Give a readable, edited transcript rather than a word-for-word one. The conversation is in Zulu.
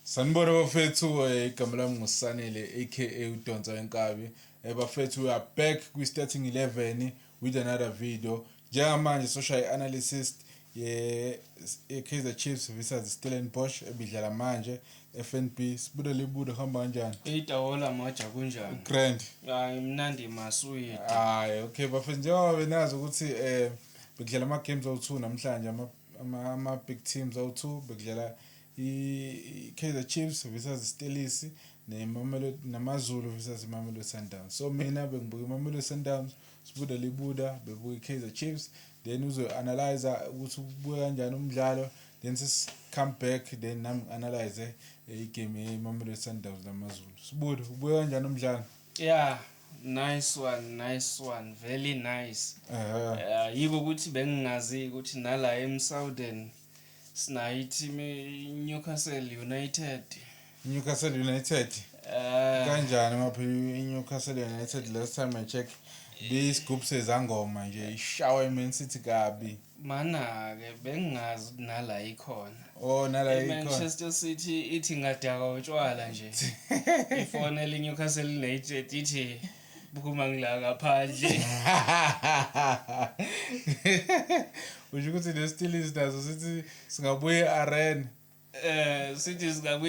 Sanibona bafethu, igama lami nguSanele aka uDonsa wenkabi. Bafethu, we are back kwi starting 11 with another video. Njengamanje social analysis ye Kaizer Chiefs versus Stellenbosch ebidlala manje FNB. Sibude libude, hamba kanjani? Itawola moja, kunjani? Grand. Hayi, mnandi maswidi. Hayi, okay bafethu, njengoba benazi ukuthi bekudlala ama games awu2 namhlanje, ama big teams awu2. Bekudlala i-Kaizer Chiefs versus Stellies neMamelodi, namaZulu versus iMamelodi Sundowns. So mina bengibuka iMamelodi Sundowns, sibuda libuda bebuka i-Kaizer Chiefs, then uzo-analyze ukuthi ubuke kanjani umdlalo, then sis come back, then nami ngi-analyze igame yeMamelodi Sundowns namaZulu. Sibuda, ubuke kanjani umdlalo? Yeah, nice one, nice one, very nice. Yiko ukuthi bengingazi ukuthi nala eMsouthern sinayo i-team, i-Newcastle United. Newcastle United? Kanjani ngapha i-Newcastle United? Last time I check, biyisigubhu sezangoma nje, ishawa i-Man City kabi. Mana-ke bengingazi ukuthi nala ikhona. Oh, nala ikhona. I-Manchester City ithi ngadaka utshwala nje, ifonela i-Newcastle United, ithi bukhuma ngila ngaphandle. Usho ukuthi ne-Stellies nazo sithi singabuye e-arena? Sithi singabuye.